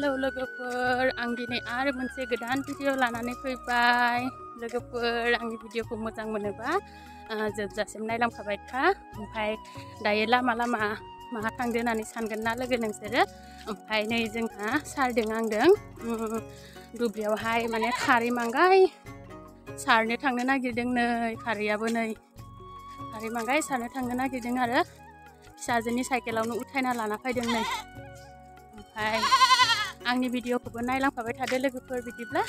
Hello लोगोफोर, आं दिनै आरो मोनसे गोदान भिडिअ लानानै फैबाय। लोगोफोर, आंनि भिडिअखौ मोजां मोनोबा जोबजासिम नायलांखाबाय था। ओमफ्राय दायो लामा लामा माहा थांदो होननानै सानगोन ना लोगो नोंसोरो। ओमफ्राय नै जोंहा सारदों आंदों दुब्लियावहाय माने खारै मांगाय सारनो थांनो नागिरदों। नै खारैयाबो नै खारै मांगाय सारनो थांनो नागिरदों आरो फिसाजोनि साइकेलावनो उथायना लाना फैदों नै। ओमफ्राय आंनि भिडिअखौबो नायलांफाबाय थादो लोगोफोर। बिदिब्ला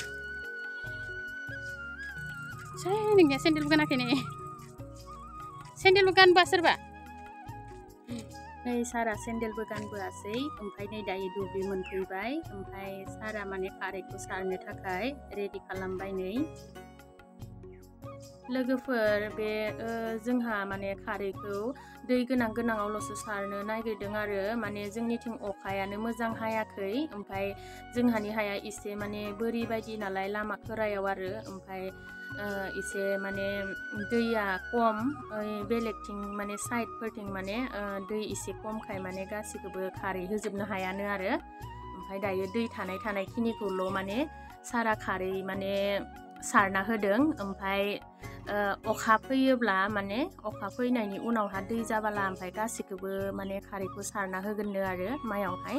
नोंनिया सेन्देलबो गानाखै ने? सेन्देलबो गानबोआ सोरबा? नै सारा सेन्देलबो गानबोआसै। ओमफ्राय नै दायो दुब्लि मोनफैबाय। ओमफ्राय सारा माने खारैखौ सारनो थाखाय रेडि खालामबाय नै लोगोफोर। बे जोंहा माने खारैखौ दै गोनां गोनाङावल'सो सारनो नागिरदों आरो माने जोंनिथिं अखायानो मोजां हायाखै। ओमफ्राय जोंहानि हाया एसे माने बोरि बायदि नालाय लामा खोरायाव आरो ओमफ्राय एसे माने दैया खम। बेलेगथिं माने साइडफोरथिं माने दै एसे खमखाय माने गासिखौबो खारै होजोबनो हायानो आरो। ओमफ्राय दायो दै थानाय खिनिखौल' माने सारा खारै माने सारना होदों। ओमफ्राय अखा फैयोब्ला माने अखा फैनायनि उनावहा दै जाबाला ओमफ्राय गासिखौबो माने खारैखौ सारना होगोननो आरो माइयावहाय।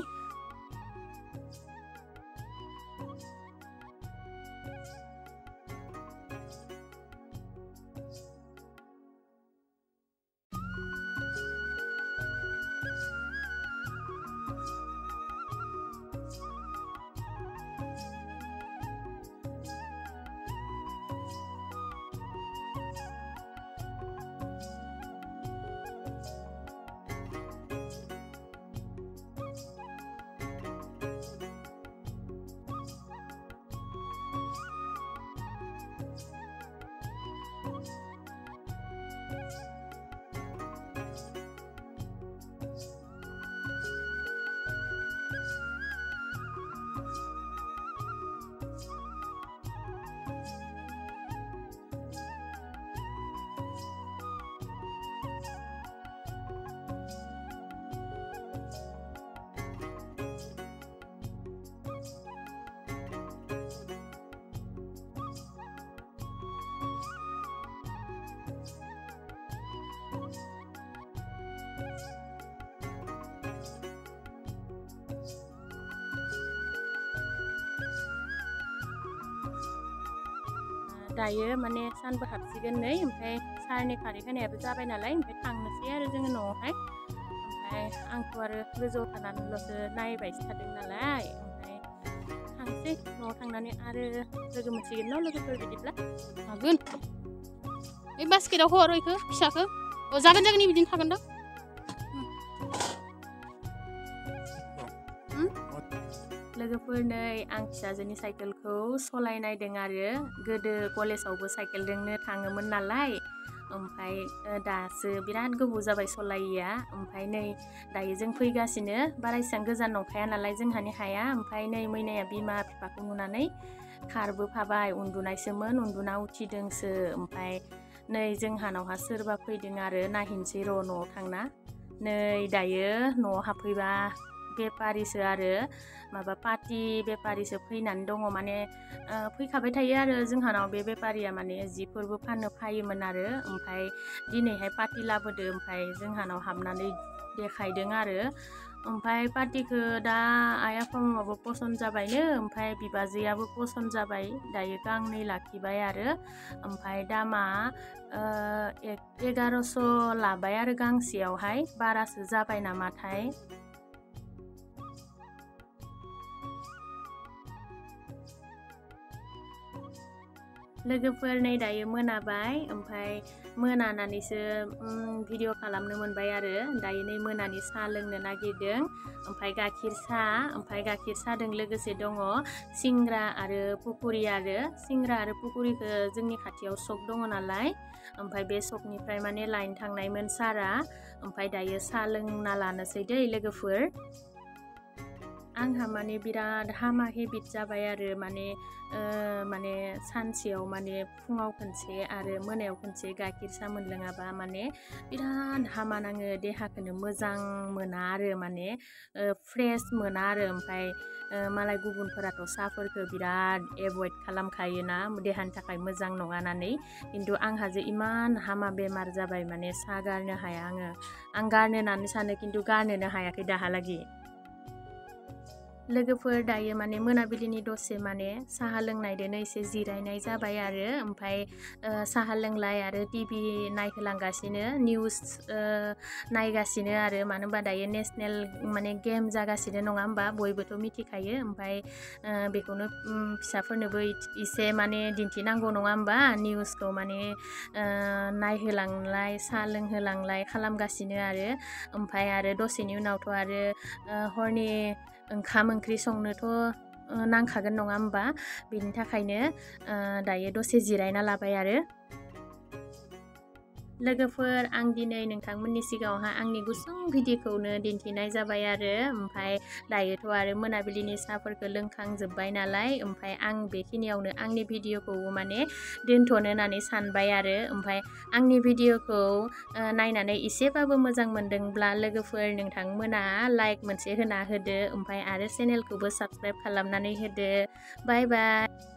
दायो माने सानबो हाबसिगोन नै। ओमफ्राय सारनि खारै होनायाबो जाबाय नालाय ओमफ्राय थांनोसै आरो जोङो न'आवहाय। ओमफ्राय आंथ' आरो गोजौआव थानानैल'सो नायबायसो थादों नालाय। ओमफ्राय थांसै न'आव थांनानै आरो लोगो मोनसिगोन न' लोगोफोर। बिदिब्ला हागोन बे बास्केटाव हर इखौ फिसाखौ। जागोन बिदिनो थागोन दा। लोगोफोर नै आं फिसाजोनि साइकेलखौ सलायनायदों आरो गोदो कलेजावबो साइकेलजोंनो थाङोमोन नालाय। ओमफ्राय दासो बिराद गोबाव जाबाय सलायैया। ओमफ्राय नै दायो जों फैगासिनो। बारा एसेबां गोजान नंखाया नालाय जोंहानि हाया। ओमफ्राय नै मैनाया बिमा बिफाखौ नुनानै खारबो फाबाय। उन्दुनायसोमोन, उन्दुना उथिदोंसो। ओमफ्राय नै जोंहानावहा सोरबा फैदों आरो नायहैनोसै र' न'आव थांना। नै दायो न'आव हाबफैबा बेफारिसो आरो माबा पार्टि बेफारिसो फैनानै दङ। माने फैखाबाय थायो आरो जोंहानाव बे बेफारिया माने जिफोरबो फाननो फायोमोन आरो। ओमफ्राय दिनैहाय पार्टि लाबोदो। ओमफ्राय जोंहानाव हाबनानै देखायदों आरो। ओमफ्राय पार्टिखौ दा आइ आफामाबो पसन्द जाबायनो। ओमफ्राय बिबाजैयाबो पसन्द जाबाय। दायो गांनै लाखिबाय आरो ओमफ्राय दामा 1100 लाबाय आरो गांसेयावहाय। बारासो जाबाय नामाथाय। लोगोफोर नै दायो मोनाबाय। ओमफ्राय मोनानानैसो भिडिअ खालामनो मोनबाय आरो। दायो नै मोनानि साहा लोंनो नागिरदों। ओमफ्राय गाइखेर साहा, ओमफ्राय गाइखेर साहाजों लोगोसे दङ सिंग्रा आरो पक'रि आरो। सिंग्रा आरो पक'रिखौ जोंनि खाथियाव सक दङ नालाय। ओमफ्राय बे सकनिफ्राय माने लायनो थांनायमोन सारा। ओमफ्राय दायो साहा लोंना लानोसै दै लोगोफोर। आंहा माने बिराद हामा हेबिट जाबाय आरो माने सानसेयाव माने फुङाव खनसे आरो मोनायाव खनसे गाइखेर साहा मोनलोङाबा माने बिराद हामा नाङो, देहाखौनो मोजां मोना आरो माने फ्रेश मोना आरो। ओमफ्राय मालाय गुबुनफोराथ' साहाफोरखौ बिराद एभयड खालामखायोना देहानि थाखाय मोजां नङा होननानै, खिन्थु आंहा जे इमान हामा बेमार जाबाय माने साहा गारनो हाया आङो। आं गारनो होननानै सानो खिन्थु गारनोनो हायाखै दाहालागि। लोगोफोर दायो माने मोनाबिलिनि दसे माने साहा लोंनायदोनो एसे जिरायनाय जाबाय आरो। ओमफ्राय साहा लोंलाय आरो टिभि नायहोलांगासिनो, निउस नायगासिनो आरो। मानो होनबा दायो नेसनेल माने गेम जागासिनो नङा होमबा, बयबोथ' मिथिखायो। ओमफ्राय बेखौनो फिसाफोरनोबो एसे माने दिन्थिनांगौ नङा होमबा, निउसखौ माने नायहोलांलाय साहा लोंहोलांलाय खालामगासिनो आरो। ओमफ्राय आरो दसेनि उनावथ' आरो हरनि ओंखाम ओंख्रि संनोथ' नांखागोन नङा होमबा, बेनि थाखायनो दायो दसे जिरायना लाबाय आरो। लोगोफोर आं दिनै नोंथांमोननि सिगाङावहाय आंनि गुसुं भिडिअखौनो दिन्थिनाय जाबाय आरो। ओमफ्राय दायोथ' आरो मोनाबिलिनि साहाफोरखौ लोंखांजोब्बाय नालाय, ओमफ्राय आं बेखिनियावनो आंनि भिडिअखौ माने दोनथ'नो होननानै सानबाय आरो। ओमफ्राय आंनि भिडिअखौ नायनानै एसेबाबो मोजां मोनदोंब्ला लोगोफोर नोंथांमोना लाइक मोनसे होना होदो, ओमफ्राय आरो चेनेलखौबो साबस्क्राइब खालामनानै होदो। बाय बाय।